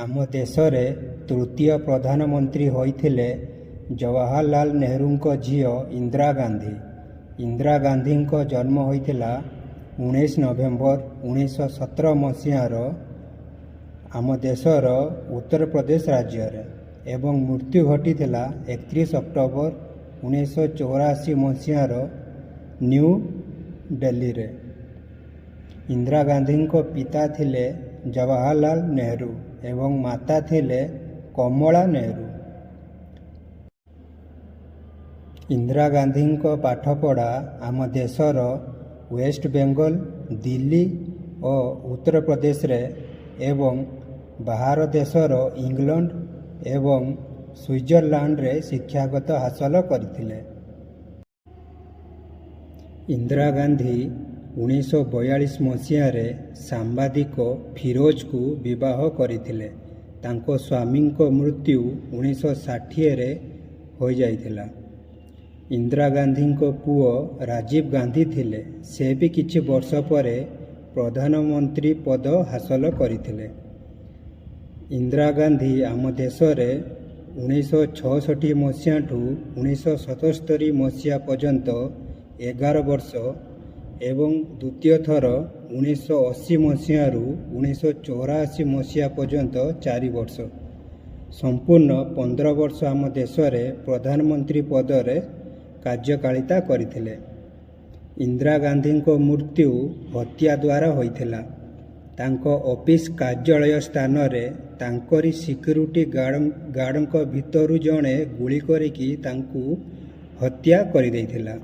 ଆମ ଦେଶରେ ତୃତୀୟ ପ୍ରଧାନମନ୍ତ୍ରୀ ହୋଇଥିଲେ ଜବାହରଲାଲ ନେହେରୁଙ୍କ ଝିଅ ଇନ୍ଦିରା ଗାନ୍ଧୀ। ଇନ୍ଦିରା ଗାନ୍ଧୀଙ୍କ ଜନ୍ମ ହୋଇଥିଲା 19 ନଭେମ୍ବର 1917 ମସିହାର ଆମ ଦେଶର ଉତ୍ତରପ୍ରଦେଶ ରାଜ୍ୟରେ ଏବଂ ମୃତ୍ୟୁ ଘଟିଥିଲା 31 ଅକ୍ଟୋବର 1984 ମସିହାର ନ୍ୟୁ ଦିଲ୍ଲୀରେ। ଇନ୍ଦିରା ଗାନ୍ଧୀଙ୍କ ପିତା ଥିଲେ ଜବାହରଲାଲ ନେହେରୁ ଏବଂ ମାତା ଥିଲେ କମଳା ନେହେରୁ। ଇନ୍ଦିରା ଗାନ୍ଧୀଙ୍କ ପାଠପଢ଼ା ଆମ ଦେଶର ୱେଷ୍ଟ ବେଙ୍ଗଲ, ଦିଲ୍ଲୀ ଓ ଉତ୍ତରପ୍ରଦେଶରେ ଏବଂ ବାହାର ଦେଶର ଇଂଲଣ୍ଡ ଏବଂ ସୁଇଜରଲ୍ୟାଣ୍ଡରେ ଶିକ୍ଷାଗତ ହାସଲ କରିଥିଲେ। ଇନ୍ଦିରା ଗାନ୍ଧୀ 1942 ମସିହାରେ ସାମ୍ବାଦିକ ଫିରୋଜକୁ ବିବାହ କରିଥିଲେ। ତାଙ୍କ ସ୍ୱାମୀଙ୍କ ମୃତ୍ୟୁ 1960ରେ ହୋଇଯାଇଥିଲା। ଇନ୍ଦିରା ଗାନ୍ଧୀଙ୍କ ପୁଅ ରାଜୀବ ଗାନ୍ଧୀ ଥିଲେ। ସେ ବି କିଛି ବର୍ଷ ପରେ ପ୍ରଧାନମନ୍ତ୍ରୀ ପଦ ହାସଲ କରିଥିଲେ। ଇନ୍ଦିରା ଗାନ୍ଧୀ ଆମ ଦେଶରେ 1966 ମସିହାଠୁ 1977 ମସିହା ପର୍ଯ୍ୟନ୍ତ 11 ବର୍ଷ ଏବଂ ଦ୍ୱିତୀୟ ଥର 1980 ମସିହାରୁ 1984 ମସିହା ପର୍ଯ୍ୟନ୍ତ 4 ବର୍ଷ, ସମ୍ପୂର୍ଣ୍ଣ 15 ବର୍ଷ ଆମ ଦେଶରେ ପ୍ରଧାନମନ୍ତ୍ରୀ ପଦରେ କାର୍ଯ୍ୟକାରିତା କରିଥିଲେ। ଇନ୍ଦିରା ଗାନ୍ଧୀଙ୍କ ମୃତ୍ୟୁ ହତ୍ୟା ଦ୍ୱାରା ହୋଇଥିଲା। ତାଙ୍କ ଅଫିସ କାର୍ଯ୍ୟାଳୟ ସ୍ଥାନରେ ତାଙ୍କରି ସିକ୍ୟୁରିଟି ଗାର୍ଡ଼ଙ୍କ ଭିତରୁ ଜଣେ ଗୁଳି କରିକି ତାଙ୍କୁ ହତ୍ୟା କରିଦେଇଥିଲା।